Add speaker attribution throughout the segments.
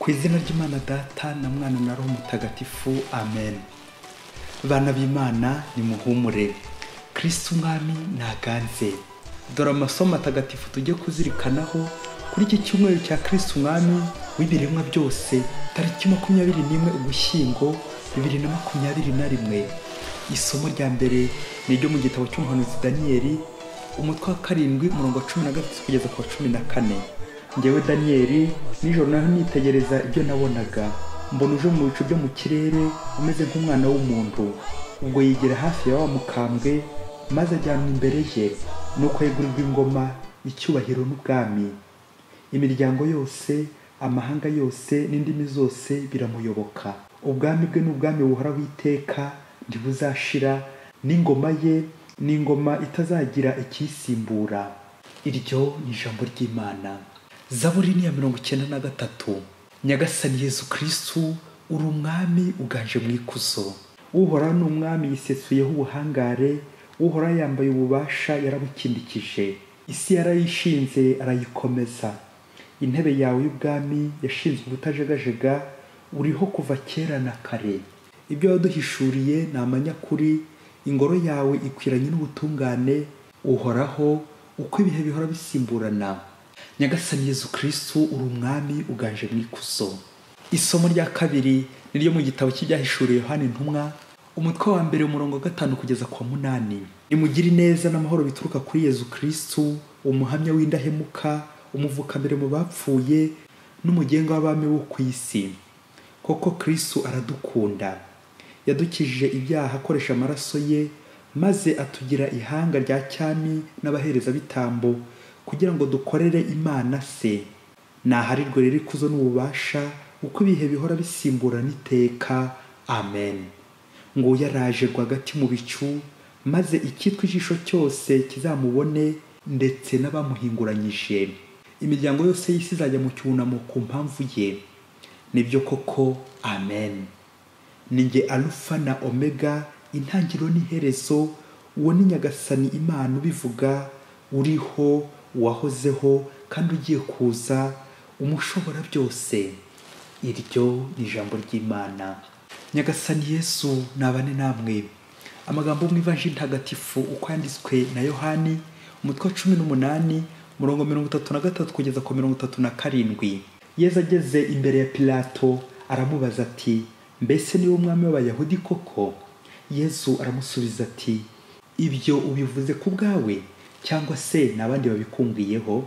Speaker 1: Ku izina ry'Imana Data na Mwana na Roho Mutagatifu, amen. Bana b'Imana nimuhumure, Kristo Umwami naganze. Dore amasomo atagatifu tujye kuzirikanaho kuri iki cyumweru cya Kristo Umwami w'ibiremwa byose, tariki 21 Ugushyingo 2021. Isomo rya mbere ni iryo mu gitabo cy'umuhanuzi Daniyeli, umutwe wa 7 umurongo wa 13 kugeza ku wa 14. Njyewe Daniyeli nijoro naho nitegereza ibyo nabonaga, mbona uje mu bicu byo mu kirere umeze nk'umwana w'umuntu. Ubwo yigera hafi ya wa mukambwe, maze ajyanwa imbere ye, nuko yegurirwa ingoma, icyubahiro n'ubwami. Imiryango yose, amahanga yose n'indimi zose biramuyoboka. Ubwami bwe ni ubwami buhoraho iteka, ntibuzashira, n'ingoma ye ni ingoma itazagira ikiyisimbura. Iryo ni ijambo ry'Imana. Zaburi ni ya 93. Nyagasani Yezu Kristu, uri umwami uganje mu ikuzo. Uhoraho ni umwami yisesuyeho ubuhangare, Uhoraho yambaye ububasha yarabukindikije. Isi yarayishinze arayikomeza. Intebe yawe y'ubwami yashinzwe ubutajegajega, uriho kuva kera na kare. Ibyo waduhishuriye ni amanyakuri, ingoro yawe ikwiranye n'ubutungane, Uhoraho, uko ibihe bihora bisimburana. Nyagasani Yezu Kristu, uri umwami uganje mu ikuzo. Isomo rya kabiri ni ryo mu gitabo cy'ibyahishuriwe Yohana intumwa, umutwe wa 1 umurongo wa 5 kugeza ku wa 8. Nimugire ineza n'amahoro bituruka kuri Yezu Kristu, umuhamya w'indahemuka, umuvukambere mu bapfuye, n'umugenga w'abami bo ku isi. Koko Kristu aradukunda, yadukijije ibyaha akoresha amaraso ye, maze atugira ihanga rya cyami n'abaherezabitambo, kugira ngo dukorere Imana se. Naharirwe rero ikuzo n'ububasha, uko ibihe bihora bisimburana iteka. Amen. Nguyu yaraje rwagati mu bicu, maze icyitwa ijisho cyose kizamubone, ndetse n'abamuhinguranyije. Imiryango yose y'isi izajya mu cyunamo ku mpamvu ye. Nibyo koko, amen. Ni njye Alufa na Omega, intangiriro n'iherezo. Uwo ni Nyagasani Imana ubivuga, uriho, uwahozeho kandi ugiye kuza, umushobora byose. Iryo ni ijambo ry'Imana. Nyagasani Yesu nabane namwe. Amagambo mu Ivanjiri ntagatifu uko yanditswe na Yohani, umutwe wa 18 umurongo 33 kugeza ku 37. Yezu ageze imbere ya Pilato aramubaza ati: mbese niwe umwami w'Abayahudi koko? Yezu aramusubiza ati: ibyo ubivuze ku bwawe, cyangwa se n'abandi babikungwiyeho?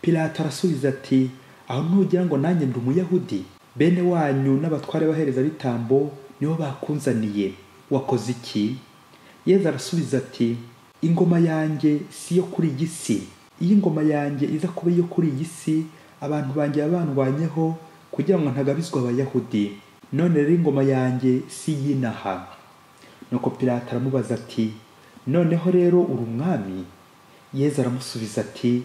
Speaker 1: Pilato arasubiza ati: aho ntugira ngo nanjye ndi Umuyahudi? Bene wanyu n'abatware b'abaherezabitambo nibo bakunzaniye, wakoze iki? Yezu arasubiza ati: ingoma yanjye si iyo kuri iyi si. Iyo ingoma yanjye iza kuba iyo kuri iyi si, abantu banjye babandwanyeho kugira ngo ntagabizwe Abayahudi. None rero ingoma yanjye si iy'inaha. Nuko Pilato aramubaza ati: noneho rero uri umwami? Yezu aramusubiza ati: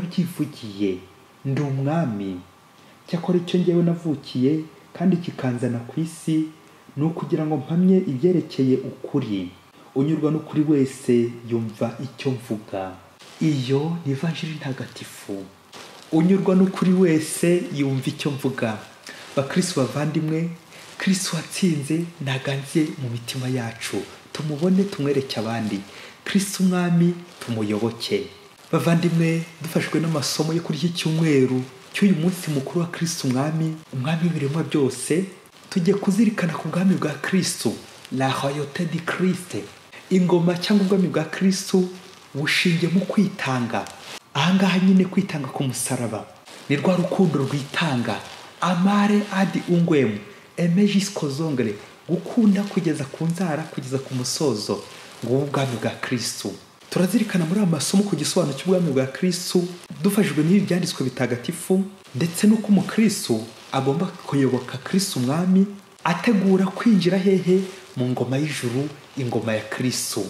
Speaker 1: urabyivugiye, ndi umwami. Cyakora icyo njyewe navukiye kandi kikanzana ku isi ni ukugira ngo mpamye ibyerekeye ukuri. Unyurwa n'ukuri wese yumva icyo mvuga. Iyo ni Ivanjiri ntagatifu. Unyurwa n'ukuri wese yumva icyo mvuga. Bakristo bavandimwe, Kristo watsinze naganze mu mitima yacu, tumubone tumwereke abandi. Kristo Umwami tumuyoboke. Bavandimwe, dufashwe n'amasomo yo kuri iki cyumweru cy'uyu munsi mukuru wa Kristo Umwami, Umwami w'ibiremwa byose, tujye kuzirikana ku bwami bwa Kristo, la royauté du Christ. Ingoma cyangwa ubwami bwa Kristo bushingiye mu kwitanga. Ahangaha nyine kwitanga ku musaraba ni rwa rukundo rwitanga, amare ad unguem emejis kozongere, gukunda kugeza ku nzara, kugeza ku musozo. Ngubu ubwami bwa Kristo. Turazirikana muri aya masomo ku gisobanuro cy'ubwami bwa Kristo, dufashijwe n'ibi byanditswe bitagatifu, ndetse n'uko umukristo agomba kuyoboka Kristo Umwami, ategura kwinjira hehe? Mu ngoma y'ijuru, ingoma ya Kristo.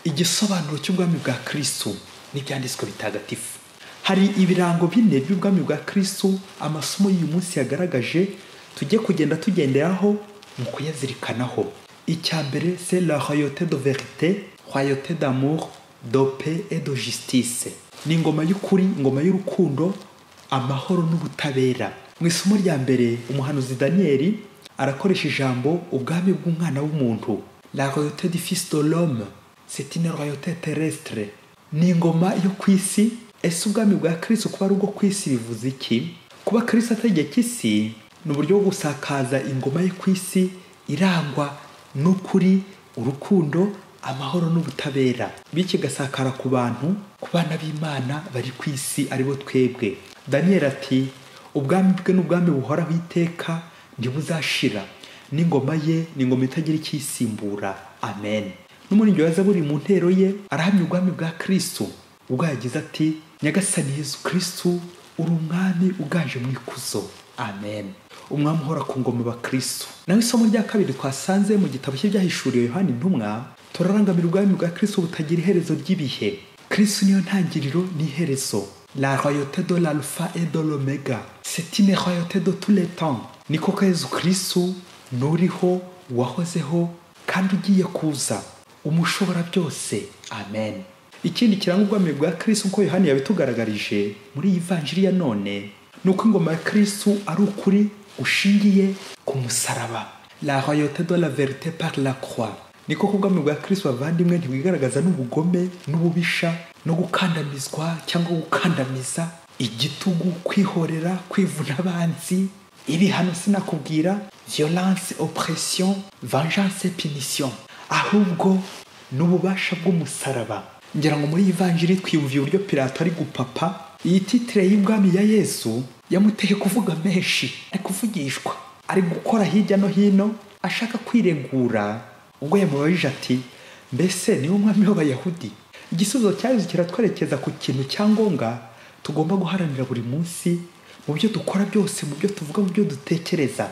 Speaker 1: Igisobanuro cy'ubwami bwa Kristo n'ibyanditswe bitagatifu. Hari ibirango bine by'ubwami bwa Kristo amasomo y'uyu munsi yagaragaje, tujye kugenda tugenderaho mu kuyazirikanaho. Icya mbere, c'est la royauté de vérité, royauté d'amour, de paix et de justice. Ni ingoma y'ukuri, ingoma y'urukundo, amahoro n'ubutabera. Mu isomo rya mbere umuhanuzi Daniyeli arakoresha ijambo ubwami bw'umwana w'umuntu, la royauté du fils de l'homme, c'est une royauté terrestre, ni ingoma yo ku isi. Ese ubwami bwa Kristo kuba ari ubwo ku isi bivuze iki? Kuba Kristo ategeka isi ni uburyo bwo gusakaza ingoma ye ku isi irangwa n'ukuri, urukundo, amahoro n'ubutabera, bityo igasakara ku bantu, ku bana b'Imana bari ku isi aribo twebwe. Daniyeli ati ubwami bwe n'ubwami buhoraho iteka ntibuzashira, n'ingoma ye ni ingoma itagira icyisimbura. Amen. N'umuririmbyi wa Zaburi mu ntero ye arahamya ubwami bwa Kristo ubwo yagize ati Nyagasani Yezu Kristo uri umwami uganje mu ikuzo. Amen. Umwami uhora ku ngoma wa Kristo. Naho isomo rya kabiri twasanze mu gitabo cy'ibyahishuriwe Yohani intumwa, turarangamira ubwami bwa Kristo butagira iherezo ry'ibihe. Kristo niyo ntangiriro n'iherezo. La royauté de l'alpha et de l'oméga, c'est une royauté de tous les temps. Ni koko Yezu Kristo nuriho, wahozeho kandi ugiye kuza, umushobora byose. Amen. Ikindi kiranga ubwami bwa Kristo uko Yohani yabitugaragarije muri iyi vanjiri ya none, ni uko ingoma ya Kristo ari ukuri gushingiye ku musaraba. La royauté de la vérité par la croix. Ni koko ubwami bwa Kristo bavandimwe ntibwigaragaza n'ubugome n'ububisha no gukandamizwa cyangwa gukandamiza, igitugu, kwihorera, kwivuna abanzi, ibihano sinakubwira, violence, oppression, vengeance, punition, ahubwo n'ububasha bw'umusaraba. Ngira ngo muri ivanjiri twiyumviye uburyo Pilato ari gupapa. Iyi titire y'ubwami ya Yesu yamuteye kuvuga menshi, ari kuvugishwa, ari gukora hirya no hino ashaka kwiregura. Ubwo yamubajije ati mbese niwe mwami w'Abayahudi? Igisubizo cya Yesu kiratwerekeza ku kintu cya ngombwa tugomba guharanira buri munsi mu byo dukora byose, mu byo tuvuga, mu byo dutekereza,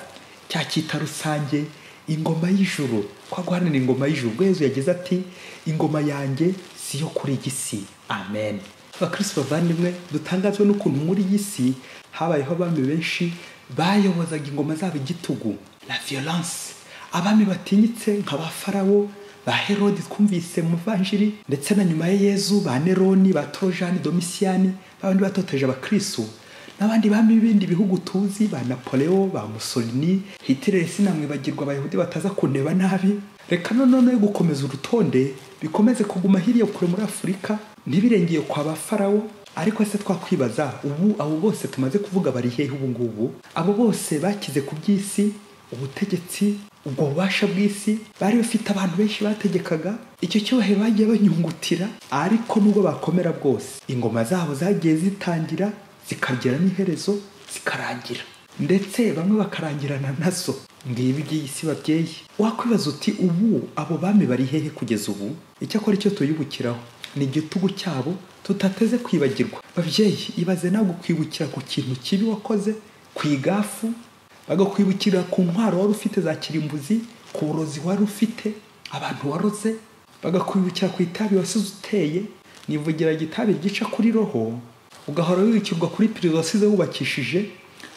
Speaker 1: cya cyita rusange, ingoma y'ijuru. Kwa guharanira ingoma y'ijuru, ubwo Yesu yagize ati ingoma yanjye si yo kuri iyi si. Amen. Abakristo bavandimwe, dutangazwe n'ukuntu muri iyi si habayeho abami benshi bayobozaga ingoma zabo igitugu, la violence, abami batinyitse nka ba Farawo, ba Herodi twumvise mu vanjiri, ndetse na nyuma ya Yezu ba Neroni, ba Trojani, Domisiyani, babandi batoteje abakristo, n'abandi bami b'ibindi bihugu tuzi, ba Napoleon, ba Mussolini, Hitler, sinamwibagirwa, abayahudi bataza kundeba nabi. Reka none gukomeza urutonde bikomeze kuguma hiriya kure muri Afurika, ntibirengeye kwa ba Farawo. Ariko se twakwibaza ubu abo bose tumaze kuvuga bari hehe ubu ngubu? Abo bose bakize ku by'isi, ubutegetsi, ubwo bubasha bw'isi, bari bafite abantu benshi bategekaga, icyo cyubahiro bagiye banyungutira. Ariko nubwo bakomera bwose, ingoma zabo zagiye zitangira zikagera n'iherezo, zikarangira, ndetse bamwe bakarangirana nazo. Ngibi by'isi babyeyi. Wakwibaza uti ubu abo bami bari hehe kugeza ubu? Icyakora icyo tuyibukiraho ni igitugu cyabo tutateze kwibagirwa. Babyeyi, ibaze nawe kwibukira ku kintu kibi wakoze, ku igafu, bagakwibukira ku ntwaro wari ufite za kirimbuzi, ku burozi wari ufite, abantu waroze, bagakwibukira ku itabi wasize uteye. Nivugira gitabi gica kuri roho, ugahora wibukirwa kuri pirizo wasize wubakishije,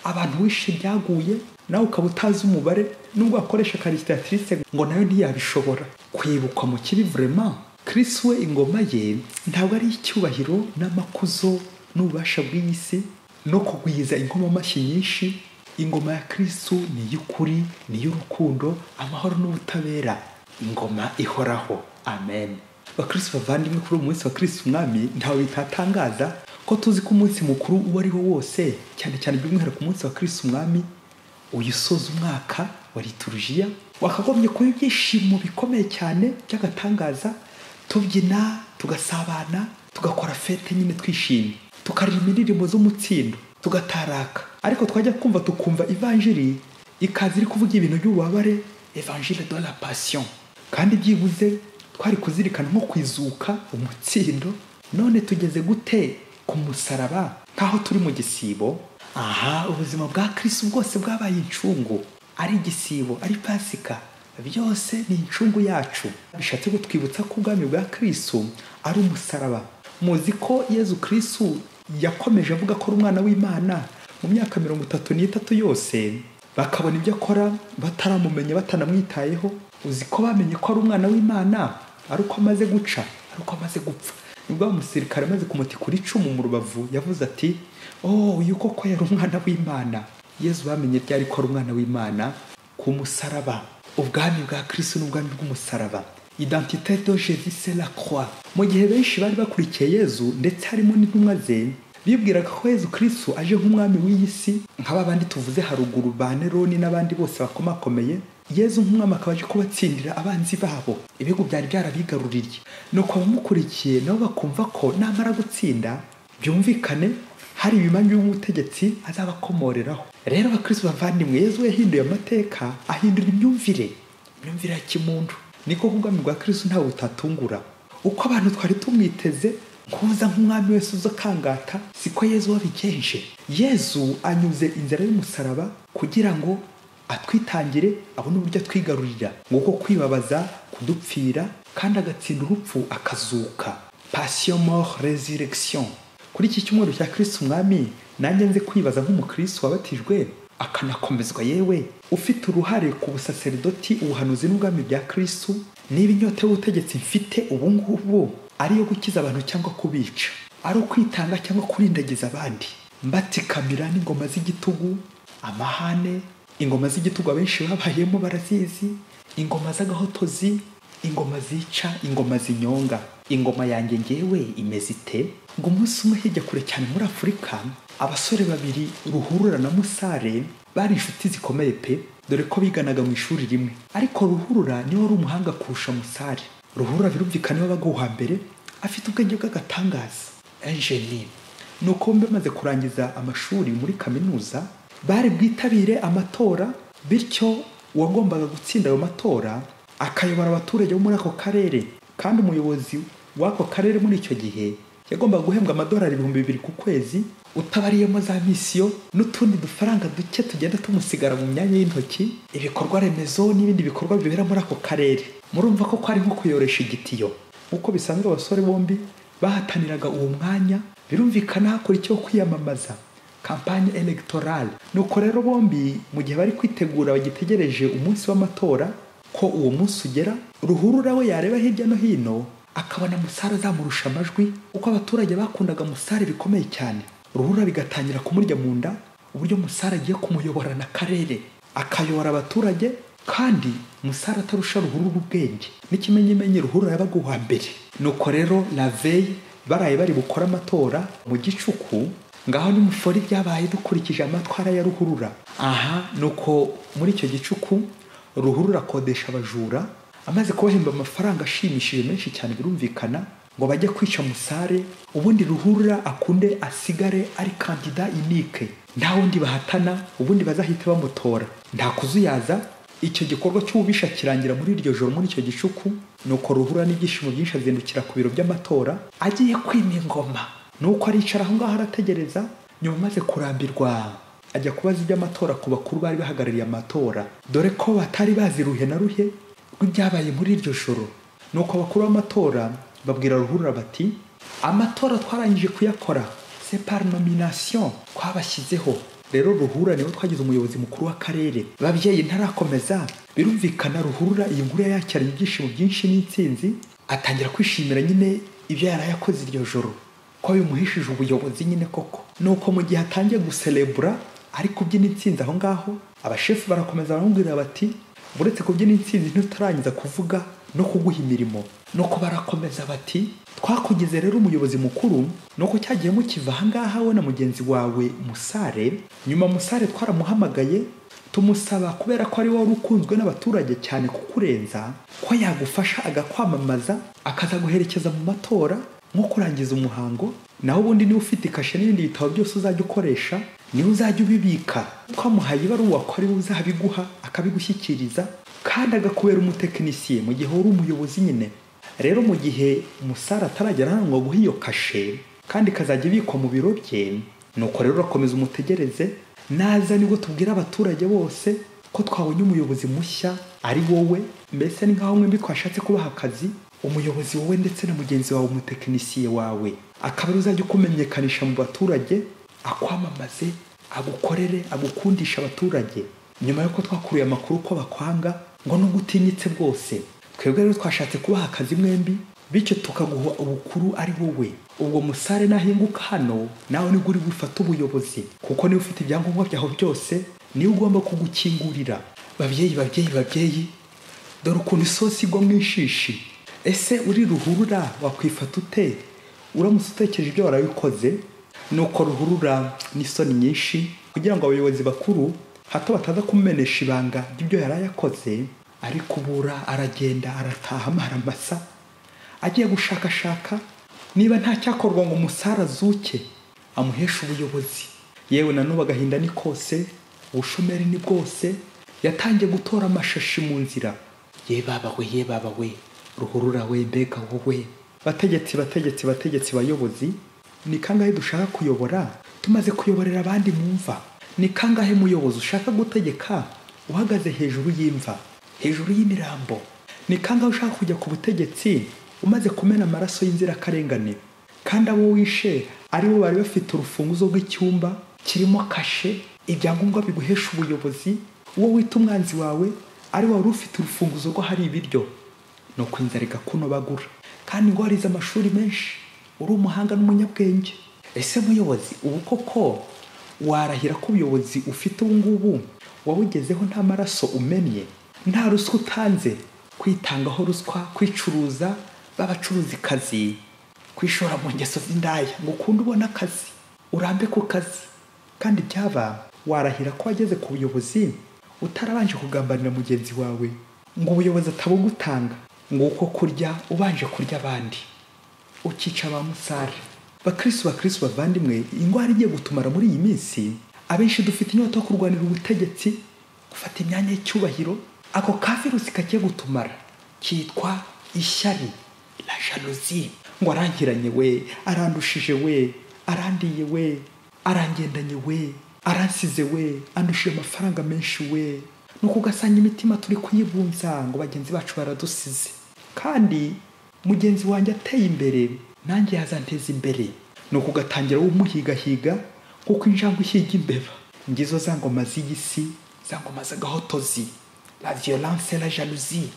Speaker 1: abantu wishe byaguye, nawe ukaba utazi umubare, nubwo wakoresha calculatrice ngo nayo ntiyabishobora. Kwibukwa mu kibi vraiment. Kristo we ingoma ye ntabwo ari icyubahiro n'amakuzo n'ububasha bw'iyi si no kugwiza inkomamashyi nyinshi. Ingoma ya Kristo ni iy'ukuri, ni iy'urukundo, amahoro n'ubutabera, ingoma ihoraho. Amen. Bakristo bavandimwe, kuri uyu munsi wa Kristo umwami ntawe bitatangaza ko tuzi ko umunsi mukuru uwo ari wo wose, cyane cyane by'umwihariko umunsi wa Kristo umwami uyisoza umwaka wa liturujia, wakagombye kuba ibyishimo bikomeye cyane by'agatangaza, tubyina, tugasabana, tugakora fete nyine twishimye, tukaririmba indirimbo z'umutsindo, tugataraka. Ariko twajya kumva tukumva ivanjiri ikaza iri kuvuga ibintu by'ububabare, évangile de la passion, kandi byibuze twari kuzirikana nko kwizuka umutsindo. None tugeze gute ku musaraba nkaho turi mu gisibo? Aha ubuzima bwa Kristo bwose bwabaye incungu, ari igisibo, ari Pasika, byose ni incungu yacu. Bishatse kutwibutsa ko ubwami bwa Kristo ari umusaraba. Muzi ko Yezu Kristo yakomeje avuga ko ari umwana w'Imana mu myaka 33 yose, bakabona ibyo akora bataramumenya, batanamwitayeho. Uzi ko bamenye ko ari umwana w'Imana ari uko amaze guca, ari uko amaze gupfa. Nibwo umusirikare amaze kumutikura icumu mu rubavu yavuze ati oh, uyu koko yari umwana w'Imana. Yezu bamenye ryari ko ari umwana w'Imana? Ku musaraba. Ubwami bwa Kristo n'ubwami bw'umusaraba. Identité de Jésus c'est la croix. Mu gihe benshi bari bakurikiye Yezu ndetse harimo n'intumwa ze, bibwiraga ko Yezu Kristo aje nk'umwami w'iyi si, nk'aba bandi tuvuze haruguru ba Neroni n'abandi bose bakomakomeye. Yezu nk'umwami akaba aje kubatsindira abanzi babo, ibihugu byari byarabigaruriye. Nuko abamukurikiye nabo bakumva ko namara gutsinda byumvikane hari ibimanyu by'ubutegetsi azabakomoreraho. Rero abakristo bavandimwe, Yezu yahinduye amateka, ahindura imyumvire ya kimuntu. Niko ubwami bwa Kristo ntawe butatungura. Uko abantu twari tumwiteze kuza nk'umwami wese uza kangata, siko Yezu wabigenje. Yezu anyuze inzira y'umusaraba kugira ngo atwitangire, abone uburyo atwigarurira, nguko kwibabaza, kudupfira, kandi agatsinda urupfu akazuka. Passion, mort, resurrection. Kuri iki cyumweru cya Kristo umwami, nanjye nze kwibaza nk'umukristo wabatijwe akanakomezwa, yewe ufite uruhare ku busaserdoti, ubuhanuzi n'ubwami bya Kristo, niba inyota y'ubutegetsi mfite ubu ngubu ari iyo gukiza abantu cyangwa kubica, ari ukwitanga cyangwa kurindagiza abandi, mbatikamira n'ingoma z'igitugu, amahane, ingoma z'igitugu abenshi babayemo barazizi, ingoma z'agahotozi, ingoma zica, ingoma zinyonga. Ingoma yanjye ngewe imeze ite? Ngo umunsi umwe hirya kure cyane muri Afurika, abasore babiri Ruhurura na Musare bari inshuti zikomeye pe, dore ko biganaga mu ishuri rimwe. Ariko Ruhurura niwe wari umuhanga kurusha Musare. Ruhurura birumvikana niwe wabaga uwa mbere, afite ubwenge bw'agatangaza, ingenie. Nuko bombi bamaze kurangiza amashuri muri kaminuza, bari bwitabire amatora, bityo uwagombaga gutsinda ayo matora akayobora abaturage bo muri ako karere. Kandi umuyobozi w'ako karere muri icyo gihe yagombaga guhembwa amadolari 2000 ku kwezi, utabariyemo za misiyo n'utundi dufaranga duke tugenda tumusigara mu myanya y'intoki, ibikorwa remezo n'ibindi bikorwa bibera muri ako karere. Murumva ko kwari nko kuyoresha igitiyo. Nk'uko bisanzwe abasore bombi bahataniraga uwo mwanya, birumvikana hakora icyo kwiyamamaza, campagne électorale. Nuko rero bombi mu gihe bari kwitegura bagitegereje umunsi w'amatora ko uwo munsi ugera, Ruhurura we yareba hirya no hino akabona Musare azamurusha amajwi, kuko abaturage bakundaga Musare bikomeye cyane. Ruhurura bigatangira kumurya mu nda uburyo Musare agiye kumuyoborana akarere, akayobora abaturage, kandi Musare atarusha Ruhurura ubwenge. N'ikimenyimenyi Ruhurura yabaga uwa mbere. Nuko rero la veille baraye bari bukora amatora mu gicuku, ngaho nimufora ibyabaye dukurikije amatwara ya Ruhurura. Aha nuko muri icyo gicuku Ruhurura akodesha abajura, amaze kubahemba amafaranga ashimishije menshi cyane birumvikana, ngo bajye kwica Musare, ubundi Ruhurura akunde asigare ari kandida unique, nta wundi bahatana, ubundi bazahita bamutora. Nta kuzuyaza, icyo gikorwa cy'ububisha kirangira muri iryo joro muri icyo gicuku. Nuko Ruhurura n'ibyishimo byinshi azindukira ku biro by'amatora agiye kwima ingoma. Nuko aricara aho ngaho arategereza, nyuma amaze kurambirwa ajya kubaza iby'amatora ku bakuru bari bahagarariye amatora, dore ko batari bazi ruhe na ruhe rw'ibyabaye muri iryo joro. Nuko abakuru b'amatora babwira Ruhurura bati: amatora twarangije kuyakora, c'est par nomination twabashyizeho. Rero Ruhurura niwe twagize umuyobozi mukuru w'akarere. Babyeyi ntarakomeza, birumvikana Ruhurura iyi nkuru yakiranye ibyishimo byinshi n'intsinzi, atangira kwishimira nyine ibyo yari yakoze iryo joro, ko bimuhishije ubuyobozi nyine koko. Nuko mu gihe atangiye guselebura ari kubyina intsinzi aho ngaho, abashefu barakomeza baramubwira bati: uretse kubyina intsinzi ntutarangiza kuvuga no kuguha imirimo. Nuko barakomeza bati: twakugize rero umuyobozi mukuru, nuko cyagiye mukiva aha ngaha we na mugenzi wawe Musare. Nyuma Musare twaramuhamagaye tumusaba, kubera ko ari wowe ukunzwe n'abaturage cyane kukurenza, ko yagufasha agakwamamaza akazaguherekeza mu matora nko kurangiza umuhango. Naho ubundi niba ufite ikashe n'ibindi bitabo byose uzajya ukoresha, niwe uzajya ubibika. Twamuhaye ibaruwa ko ari we uzabiguha akabigushyikiriza, kandi agakubera umutekinisiye mu gihe uri umuyobozi nyine. Rero mu gihe Musare ataragera hano ngo aguhe iyo kashe, kandi ikazajya ibikwa mu biro bye, nuko rero urakomeza umutegereze, naza nibwo tubwira abaturage bose ko twabonye umuyobozi mushya ari wowe. Mbese ni nkaho mwembi twashatse kubaha akazi, umuyobozi wowe ndetse na mugenzi wawe umutekinisiye wawe, akaba uzajya ukumenyekanisha mu baturage, akwamamaze, agukorere, agukundisha abaturage. Nyuma y'uko twakuruye amakuru ko bakwanga ngo nubwo utinyitse bwose, twebwe rero twashatse kubaha akazi mwembi, Bityo tukaguha ubukuru ari wowe. Ubwo musare nahinguka hano nawe nibwo uri gufata ubuyobozi, kuko niba ufite ibyangombwa byaho byose niwe ugomba kugukingurira. Babyeyi, babyeyi, babyeyi, dore ukuntu isosi igwa mu ishishi. Ese uri Ruhurura wakwifata ute uramutse utekereje ibyo warabikoze? Nuko Ruhurura n'isoni nyinshi, kugira ngo abayobozi bakuru hato bataza kumumenesha ibanga ry'ibyo yari yakoze, arikubura aragenda arataha amaramasa, agiye gushakashaka niba nta cyakorwa ngo umusare azuke amuheshe ubuyobozi. Yewe na n'ubu agahinda ni kose, ubushomeri ni bwose, yatangiye gutora amashashi mu nzira. Ye baba we, ye baba we, Ruhurura we, mbega wowe. Bategetsi, bategetsi, bategetsi, bayobozi, ni kangahe dushaka kuyobora tumaze kuyoborera abandi mu mva? Ni kangahe muyobozi ushaka gutegeka uhagaze hejuru y'imva, hejuru y'imirambo? Ni kangahe ushaka kujya ku butegetsi umaze kumena amaraso y'inzirakarengane, kandi abo wishe aribo bari bafite urufunguzo rw'icyumba kirimo kashe, ibyangombwa biguhesha ubuyobozi? Uwo wita umwanzi wawe ari wari ufite urufunguzo rw'ahari ibiryo. Nuko inzara igakunobagura, kandi ngo warize amashuri menshi, uri umuhanga n'umunyabwenge. Ese muyobozi, ubu koko warahira ko ubuyobozi ufite ubu ngubu wabugezeho nta maraso umennye, nta ruswa utanze? Kwitangaho ruswa, kwicuruza b'abacuruzikazi, kwishora mu ngeso z'indaya ngo ukunde ubone akazi, urambe ku kazi. Kandi byaba warahira ko wageze ku buyobozi utarabanje kugambanira mugenzi wawe ngo ubuyobozi atabugutanga, ngo uko kurya ubanje kurya abandi, ukica ba musare. Bakristo, bakristo bavandimwe, ingwara igiye gutumara muri iyi minsi, abenshi dufite inyota yo kurwanira ubutegetsi, gufata imyanya y'icyubahiro. Ako ka virusi kagiye gutumara kitwa ishyari, la jalousie. Ngo arankiranye we, arandushije we, arandiye we, arangendanye we, aransize we, andushije amafaranga menshi we. Nuko ugasanga imitima turi kuyibunza ngo bagenzi bacu baradusize, kandi mugenzi wanjye ateye imbere nanjye yazanteza imbere. Nuko ugatangira umuhigahiga kuko injangwe ihiga imbeba. Ngizo za ngoma z'isi, za ngoma z'agahotozi, la violence, la jalousie.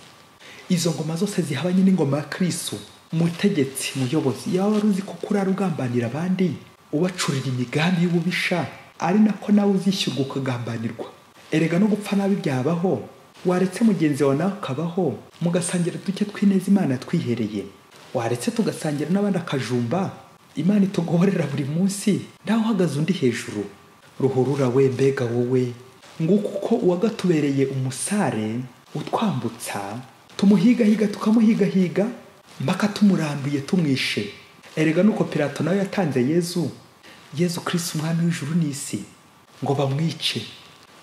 Speaker 1: Izo ngoma zose zihabanye n'ingoma ya Kristo. Mutegetsi, muyobozi, yaba wari uzi ko kurara ugambanira abandi, ubacurira imigambi y'ububisha, ari nako nawe uzishyurwa ukagambanirwa. Erega no gupfa nabi byabaho, waretse mugenzi wawe nawe akabaho, mugasangira duke twineza Imana twihereye. Waretse tugasangira n'abandi akajumba Imana itugoborera buri munsi, nawe uhagaze undi hejuru. Ruhurura we, mbega wowe. Nguko uko uwagatubereye umusare utwambutsa, tumuhigahiga tukamuhigahiga mpaka tumurambiye tumwishe. Erega nuko Pilato nawe yatanze Yezu, Yezu Kristo umwami w'ijuru n'isi, ngo bamwice.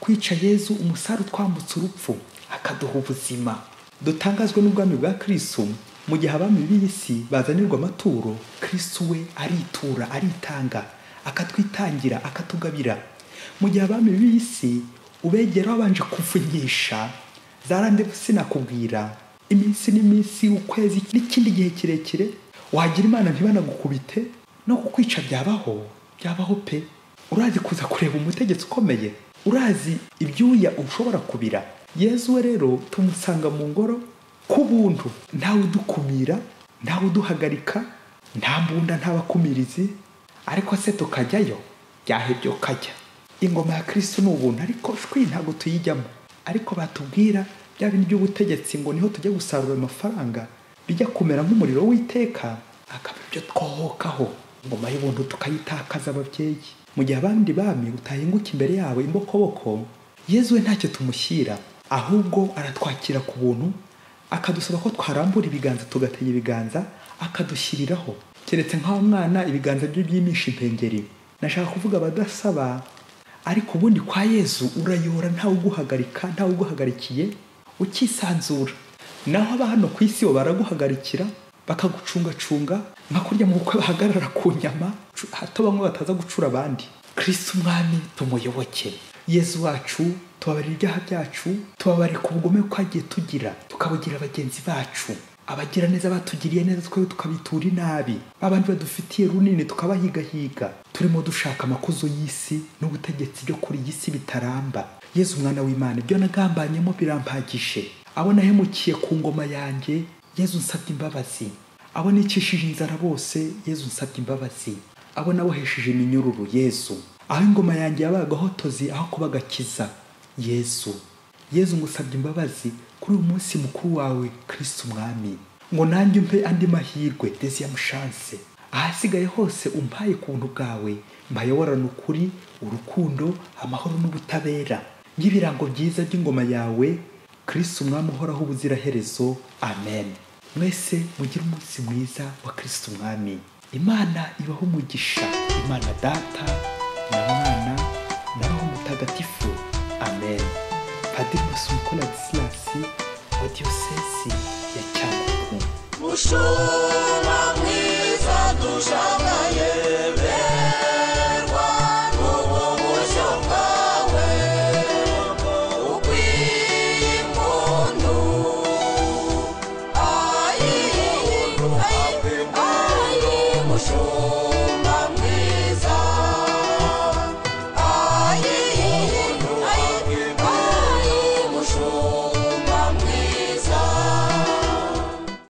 Speaker 1: Kwica Yezu umusare utwambutsa urupfu akaduha ubuzima. Dutangazwe n'ubwami bwa Kristo. Mu gihe abami b'isi bazanirwa amaturo, Kristo we aritura, aritanga, akatwitangira, akatugabira. Mu gihe abami b'isi ubegera babanje kuvunyisha zarande sinakubwira, iminsi n'iminsi, ukwezi n'ikindi gihe kirekire, wagira Imana ntibanagukubite, no kukwica byabaho, byabaho pe. Urazi kuza kureba umutegetsi ukomeye, urazi ibyuya ushobora kubira. Yezu we rero tumusanga mu ngoro ku buntu, ntawe udukumira, ntawe uduhagarika, nta mbunda, nta bakumirizi. Ariko se tukajyayo? Byahebye ukajya. Ingoma ya Kristo ni ubuntu, ariko shwi ntabwo tuyijyamo. Ariko batubwira bya bintu by'ubutegetsi ngo niho tujya gusarura amafaranga, bijya kumera nk'umuriro w'iteka, akaba ibyo twohokaho. Ingoma y'ubuntu tukayitakaza ababyeyi. Mu gihe abandi bami utahinguka imbere yabo imbokoboko, Yezu we ntacyo tumushyira, ahubwo aratwakira ku buntu, akadusaba ko twarambura ibiganza tugatega ibiganza, akadushyiriraho. Keretse nk'aho mwana ibiganza bye byimisha impengeri. Nashaka kuvuga abadasaba, ariko ubundi kwa Yezu urayora, ntawe uguhagarika, ntawe uguhagarikiye, ukisanzura. Naho aba hano ku isi bo baraguhagarikira, bakagucungacunga nka kurya mu bukwe bahagarara ku nyama, hato bamwe bataza gucura abandi. Kristo umwami tumuyoboke. Yezu wacu tubabarira ibyaha byacu, tubabarira ku bugome twagiye tugira, tukabugira bagenzi bacu. Abagira neza batugiriye neza twebwe tukabitura inabi, babandi badufitiye runini tukabahigahiga. Turimo dushaka amakuzo y'isi n'ubutegetsi byo kuri iyi si bitaramba. Yezu umwana w'Imana, ibyo nagambanyemo birampagije. Abo nahemukiye ku ngoma yanjye, Yezu nsabye imbabazi. Abo nicishije inzara bose, Yezu nsabye imbabazi. Abo nabohesheje iminyururu, Yezu. Aho ingoma yanjye yabaye agahotozi aho kuba agakiza, Yezu. Yezu ngusabye imbabazi kuri uyu munsi mukuru wawe Kristu Mwami, ngo nanjye umpe andi mahirwe, deuxième chance. Ahasigaye hose umpaye ku buntu bwawe, mbayoborane ukuri, urukundo, amahoro n'ubutabera, nk'ibirango byiza by'ingoma yawe Kristu Mwami uhoraho ubuziraherezo. Amen. Mwese mugire umunsi mwiza wa Kristu Mwami. Imana ibahe umugisha. Imana Data na Mwana na Roho Mutagatifu. Amen. Padiri Masumbuko Ladislas wa Diyosezi ya Cyangugu.
Speaker 2: Mushumba mwiza dushagaye.